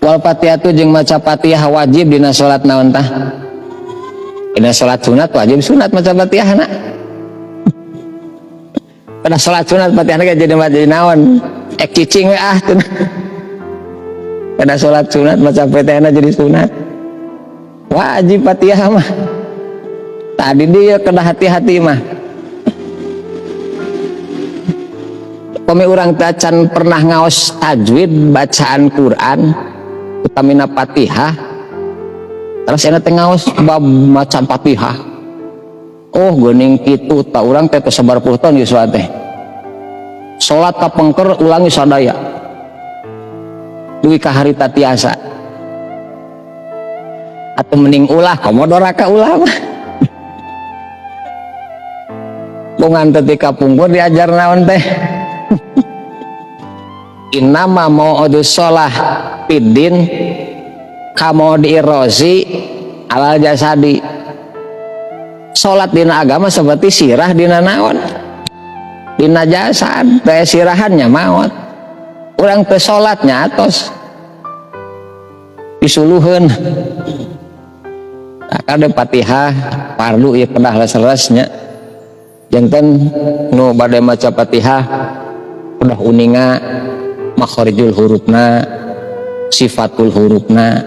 Wal Fatihatu jeung maca Fatihah wajib dina salat naon tah? Dina salat sunat wajib sunat maca Fatihahna. Pada salat sunat Fatihahna ge jadi naon? Ek cicing we ah teu. Pada salat sunat maca Fatihahna jadi sunat. Wajib Fatihah mah. Tadi dia kena hati-hati mah. Pami urang teh can pernah ngaos tajwid bacaan Quran utamina Fatihah, terus enak teh ngaos bab maca Fatihah, oh geuning kitu ta. Urang teh sabar puluh tahun yuswa teh salat kapengker ulangi sadaya dugi ka harita tiasa atau mending ulah komo doraka ulah mah. Bungan teh kapungkur diajar naon teh? Innama mau'udus sholah fiddin kamo diirosi alal jasadi. Salat dina agama seperti sirah dina naon? Dina jasad teh sirahannya maot. Urang teh salatnya atos disuluheun. Nah, kade Fatihah fardu ieu kedah leres-leresnya. Janten nu bade maca Fatihah udah uninga makhorijul hurufna, sifatul hurufna.